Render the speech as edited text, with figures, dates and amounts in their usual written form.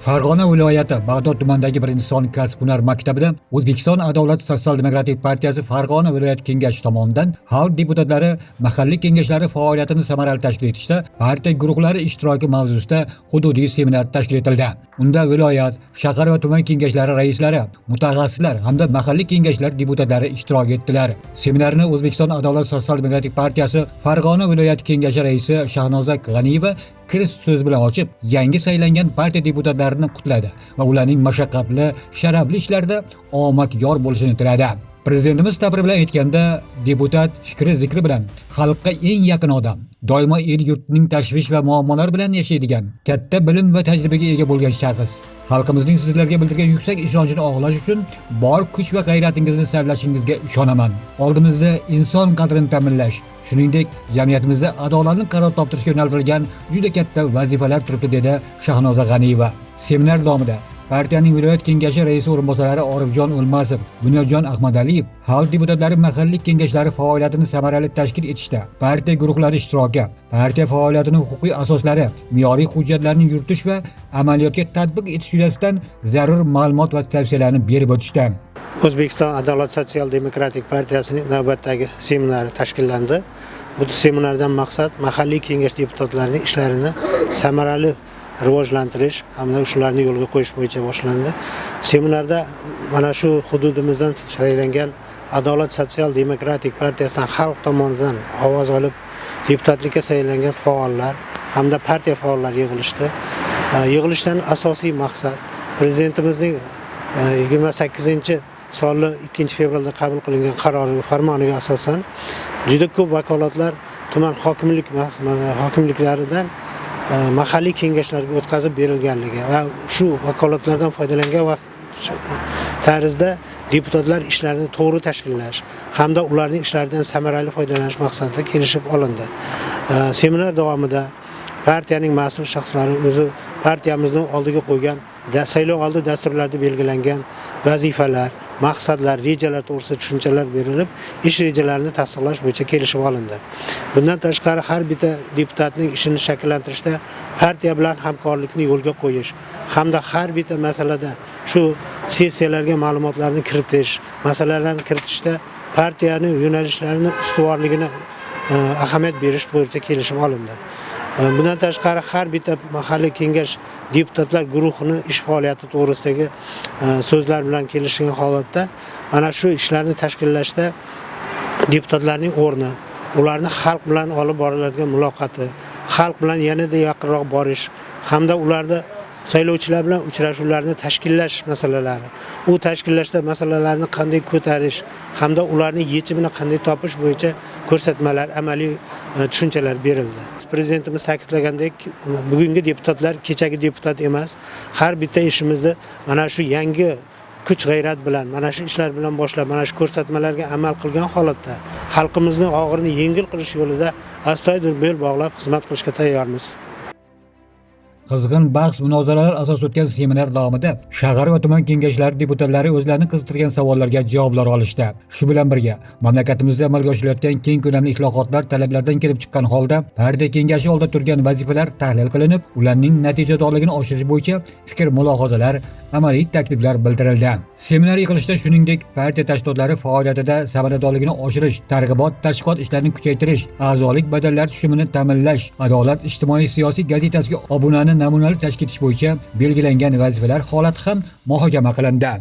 Farg'ona viloyati Bag'dod tumanidagi 1-son kasb-hunar maktabida O'zbekiston Adolat sotsial-demokratik partiyasi Farg'ona viloyat kengashi tomonidan xalq deputatlari mahalliy kengashlari faoliyatini samarali tashkil etishda partiya guruhlari ishtiroki mavzusida hududiy seminar tashkil etildi. Unda viloyat, shahar va tuman kengashlari raislari, mutaxassislar hamda mahalliy kengashlar deputatlari ishtirok etdilar. Seminarni O'zbekiston Adolat sotsial-demokratik partiyasi Farg'ona viloyat kengashi raisi Shahnoza G'aniyeva kirish so'z bilan ochib, yangi saylangan partiya deputatlarini qutladi va ularning mashaqqatli, sharafli ishlarida omad yor bo'lishini tiladi. Prezidentimiz ta'biri bilan aytganda, deputat fikri zikri bilan xalqqa eng yaqin odam, doimo el-yurtning tashvish va muammolari bilan yashaydigan, katta bilim va tajribaga ega bo'lgan shaxs. Xalqimizning sizlarga bildirgan yuksak ishonchini oqlash uchun bor kuch va g'ayratingizni sarflashingizga ishonaman. Oldimizda inson qadrini ta'minlash, shuningdek, jamiyatimizda adolatni qaror toptirishga yo'naltirilgan juda katta vazifalar turibdi, dedi Shahnoza G'aniyeva. Seminar davomida partiyaning viloyat kengashi raisi o'rinbosarlari Orifjon O'lmasov, Bunyodjon Ahmadaliyev xalq deputatlari mahalliy kengashlari faoliyatini samarali tashkil etishda partiya guruhlari ishtiroki, partiya faoliyatining huquqiy asoslari, me'yoriy hujjatlarni yuritish va amaliyotga tatbiq etish yuzasidan zarur ma'lumot va tavsiyalarni berib o'tishdi. O'zbekiston Adolat sotsial-demokratik partiyasining navbatdagi seminari tashkillandi. Bu seminardan maqsad mahalliy kengash deputatlarining ishlarini samarali rivojlantirish hamda shularni yo'lga qo'yish bo'yicha boshlandi. Seminarda mana shu hududimizdan saylangan Adolat sotsial-demokratik partiyasidan xalq tomonidan ovoz olib deputatlikka saylangan faollar hamda partiya faollari yig'ilishdi. Yig'ilishdan asosiy maqsad prezidentimizning 28-sonli 2-fevralda qabul qilingan qarori va farmoniga asosan juda ko'p vakolatlar tuman hokimliklaridan mahalliy kengashlarga o'tkazib berilganligi va shu vakolatlardan foydalangan vaqt tarzda deputatlar ishlarini to'g'ri tashkillash hamda ularning ishlaridan samarali foydalanish maqsadida kelishib olindi. Seminar davomida partiyaning mas'ul shaxslari o'zi partiyamizning oldiga qo'ygan saylov oldi dasturlarda belgilangan vazifalar, maqsadlar, rejalar to'g'risida tushunchalar berilib, ish rejalarini tasdiqlash bo'yicha kelishib olindi. Bundan tashqari har bitta deputatning ishini shakllantirishda partiya bilan hamkorlikni yo'lga qo'yish hamda har bitta masalada shu sessiyalarga ma'lumotlarni kiritish, masalalarni kiritishda partiyaning yo'nalishlarini ustuvorligini ahamiyat berish bo'yicha kelishib olindi. Bundan tashqari har bitta mahalliy kengash deputatlar guruhini ish faoliyati to'g'risidagi so'zlar bilan kelishgan holatda mana shu ishlarni tashkillashda deputatlarning o'rni, ularni xalq bilan olib boriladigan muloqoti, xalq bilan yanada yaqinroq borish hamda ularda saylovchilar bilan uchrashuvlarni tashkillash masalalari, u tashkillashda masalalarni qanday ko'tarish hamda ularning yechimini qanday topish bo'yicha ko'rsatmalar, amaliy tushunchalar berildi. Prezidentimiz ta'kidlagandek, bugungi deputatlar kechagi deputat emas. Har bitta ishimizni mana shu yangi kuch-g'ayrat bilan, mana shu ishlar bilan boshlab, mana shu ko'rsatmalarga amal qilgan holatda xalqimizni og'irini yengil qilish yo'lida astoydil bel bog'lab xizmat qilishga tayyormiz. Qizg'in bahs munozaralar asosida o'tgan seminar davomida shahar va tuman kengashlari deputatlari o'zlarini qiziqtirgan savollarga javoblar olishdi. Shu bilan birga mamlakatimizda amalga oshirilayotgan keng ko'lamli islohotlar talablardan kelib chiqqan holda partiya kengashi oldida turgan vazifalar tahlil qilinib, ularning natijadorligini oshirish bo'yicha fikr mulohazalar, amaliy takliflar bildirildi. Seminar yig'ilishida shuningdek partiya tashkilotlari faoliyatida samaradorligini oshirish, targ'ibot, tashviqot ishlarini kuchaytirish, a'zolik badallari tushumini ta'minlash, Adolat ijtimoiy siyosiy gazetasiga obunani namunali tashkil etish bo'yicha belgilangan vazifalar holati ham muhokama qilindi.